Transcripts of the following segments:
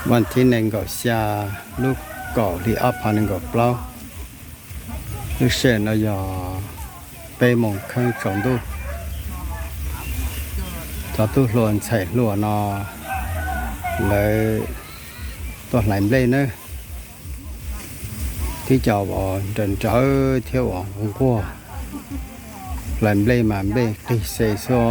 Vas thib nees nkaum xya lub kaum hli ob phav nees nkaum plaub, lub sij hawm no yog peb moos kheeb tsaus ntuj. Cov tub hluas ntxhais hluas no lawv tuaj hlais nplej nawb. Tib co uas nrawm nrawv thiab uas nquag, hlais nplej mas nplej qig xes xwb os.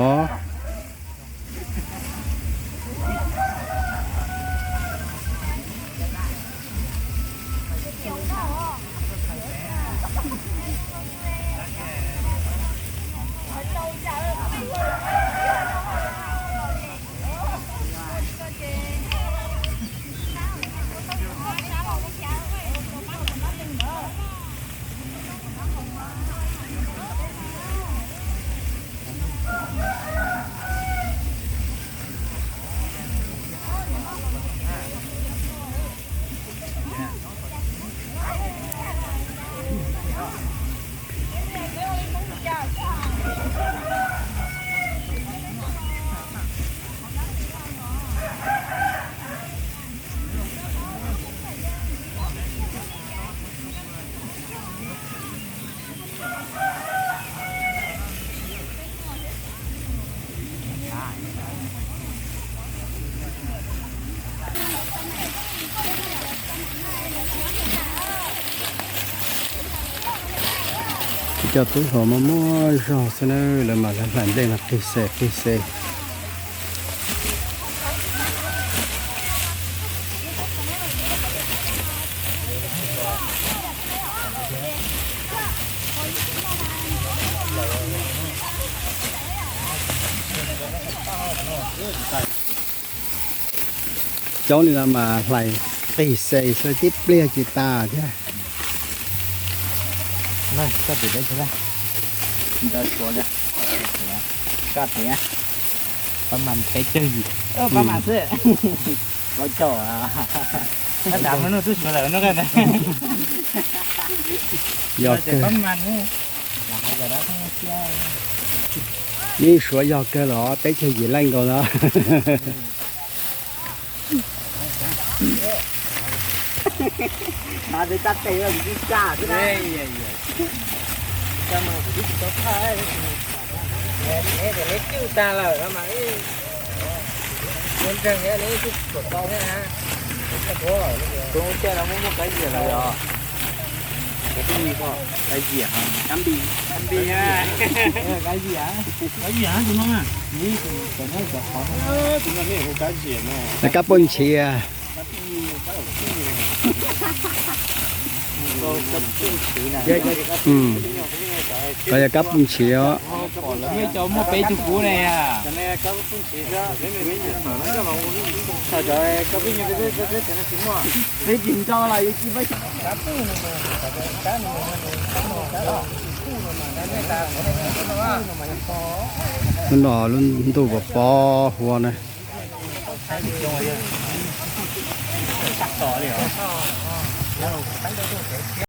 Cov tub hluas muaj muaj zog xwb na, lawv mas lawv hlais nplej mas qig xes qig xes. Coob li no mas hlais qig xes xwb tib pliag tsis tas thiab. Yog kawg. Ib suav yog kawg los teb chaws yim leej nkaus no. Ua ntseeg li ib tug tuam tau thiab na. Tus ua ntej no muaj muaj kab yias lawm yog? Kab yias, kab npis, kab npis, kab yias, kab yias tus no na. Tus no nej hu kab yias no. Kab poj ntshiv. Koj yog kab poj ntshiv os. Pom lawv muaj cov muaj peb tug kub ne. Peb tsis nco los yus tsis pab. Hnub no lub ntuj pos pos huab na.